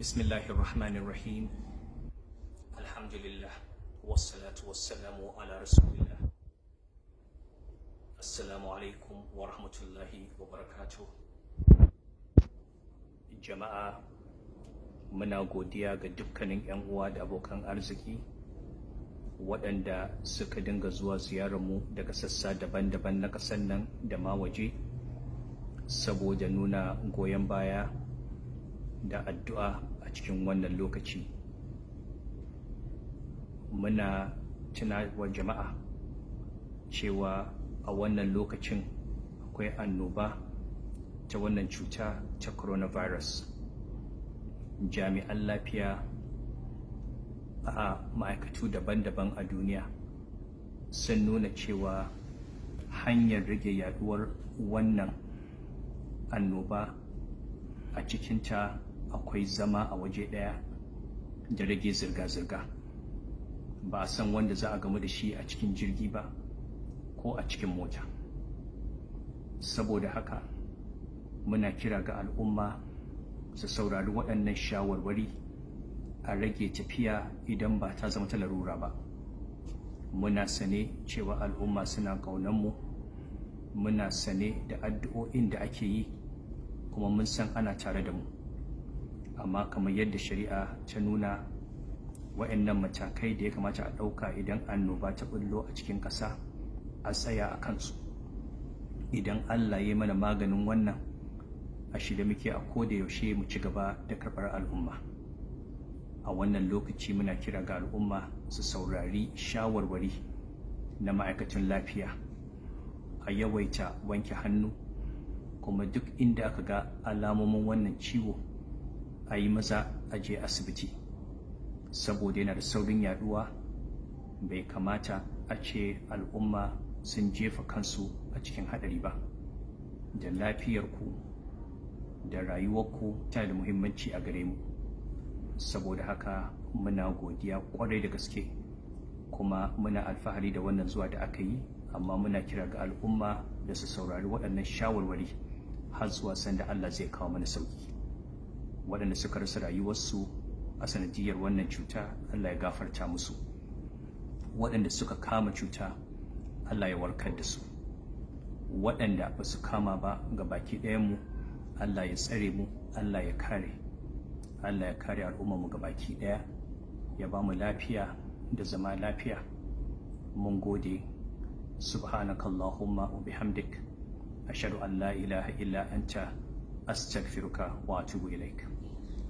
بسم الله الرحمن الرحيم. الحمد لله والصلاة والسلام على رسول الله. السلام عليكم ورحمة الله وبركاته. Jama'a, muna godiya ga dukkanin 'yan uwa da abokan arziki waɗanda suka dinga zuwa ziyararmu daga sassa daban-daban na ƙasar nan da ma waje saboda nuna goyon baya da addu'a a cikin wannan lokaci. Muna tunawa jama'a cewa a wannan lokacin akwai annoba ta wannan cuta ta coronavirus. Jami'an lafiya a ma'aikatu daban-daban a duniya sun nuna cewa hanyar rage yaduwar wannan annoba, a cikinta akwai zama a waje ɗaya da rage zirga-zirga. Ba a san wanda za a gamu da shi a cikin jirgi ba ko a cikin mota. Saboda haka muna kira ga al'umma su saurari waɗannan shawarwari, a rage tafiya idan ba ta zama ta larura ba. Muna sane cewa al'umma suna ƙaunanmu, muna sane da addu'o'in da ake yi, kuma mun san ana tare da mu. Amma kamar yadda shari'a ta nuna, wa'annan matakai da ya kamata a ɗauka idan annoba ta bullo a cikin ƙasa, a tsaya a kansu. Idan Allah ya mana maganin wannan, a shirye muke a koda yaushe mu ci gaba da karɓar al'umma. A wannan lokaci muna kira ga al'umma su saurari shawarwari na ma'aikatan lafiya, a yawaita wanke hannu, kuma duk inda aka ga alamomin wannan ciwo a yi maza a je asibiti, saboda yana da saurin yaduwa. Bai kamata a ce al'umma sun jefa kansu a cikin haɗari ba. Da lafiyarku da rayuwarku tana da muhimmanci a gare mu. Saboda haka muna godiya kwarai da gaske, kuma muna alfahari da wannan zuwa da aka yi, amma muna kira ga al'umma da su saurari waɗannan shawarwari har zuwa sanda Allah zai kawo mana sauki. Waɗanda suka rasa rayuwarsu a sanadiyar wannan cuta, Allah ya gafarta musu. Waɗanda suka kama cuta, Allah ya warkar da su. Waɗanda ba su kama ba, ga baki ɗayanmu, Allah ya tsare mu, Allah ya kare, Allah ya kare al'ummarmu ga baki ɗaya, ya ba mu lafiya da zama lafiya. Mun gode. سبحانك اللهم وبحمدك، أشهد أن لا إله إلا أنت، أستغفرك وأتوب إليك.